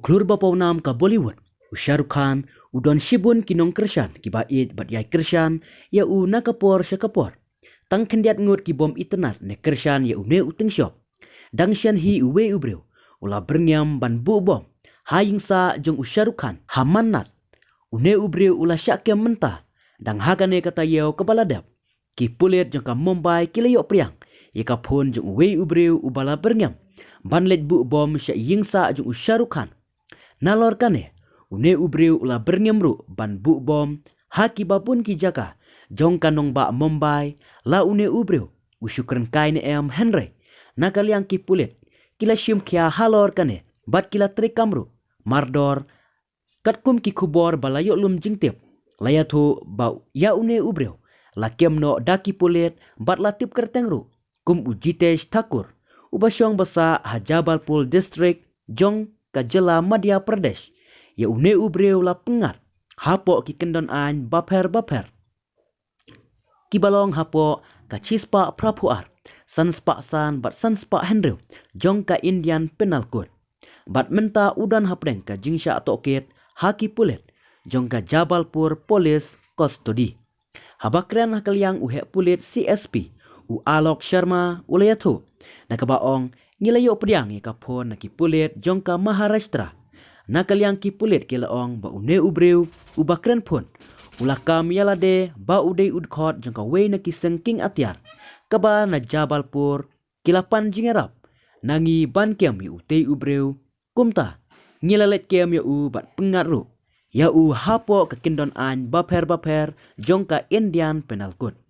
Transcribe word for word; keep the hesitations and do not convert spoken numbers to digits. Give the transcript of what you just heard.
Khlur ba pawnam ka Bollywood, u Shah Rukh Khan u don shibun ki nongkyrshan kiba ïeit bad ïai kyrshan ïa u na ka por sha ka por. Tang khyndiat ngut ki bym itynnad ne kyrshan ïa une u tyngshop. Dang shen hi uwei u briew u la byrngem ban buh bom ha ïing sah jong u Shah Rukh Khan ha Mannat. Une u briew u la shah kem mynta dang ha kane ka taïew kaba la dep. Ki pulit jong ka Mumbai ki la ïoh pdiang ïa ka phone jong uwei u briew uba la byrngem ban leit buh bom sha ïing sah jong u Shah Rukh Khan. Nalor kane, une u briew u la byrngem ruh ban buh bom ha kiba bun ki jaka jong ka nongbah Mumbai. La une u briew u shu kren kai ne em, hynrei na ka liang ki pulit ki la shim khia halor kane bad ki la treikam ruh mardor. Katkum ki khubor ba la ïoh lum jingtip, la ïathuh ba ïa une u briew la kem noh da ki pulit bad la tip kyrteng ruh kum u Jitesh Thakur, uba shong basa ha Jabalpur District jong ka jylla Madhya Pradesh. Ïa une u briew la pynngat hapoh ki kyndon aiñ bapher bapher kiba long hapoh ka shispah phraphew ar, sanspah san bad sanspah hynriew jong ka Indian Penal Code. Bad mynta u don hapdeng ka jingshah tohkit ha ki pulit jong ka Jabalpur Police Custody. Haba kren ha ka liang u heh pulit C S P, u Alok Sharma, u la ïathuh na kaba ong, ngi la ïoh pdiang ïa ka phone na ki pulit jong ka Maharashtra. Na ka liang ki pulit ki la ong ba une u briew uba kren phone u la kam ïa lade ba u dei u dkhot jong kawei na ki seng king atiar kaba na Jabalpur ki la pan jingïarap na ngi ban kem ïa utei u briew. Kumta ngi la leit kem ïa u bad pynngat ruh ïa u hapoh ka kyndon aiñ bapher bapher jong ka Indian Penal Code.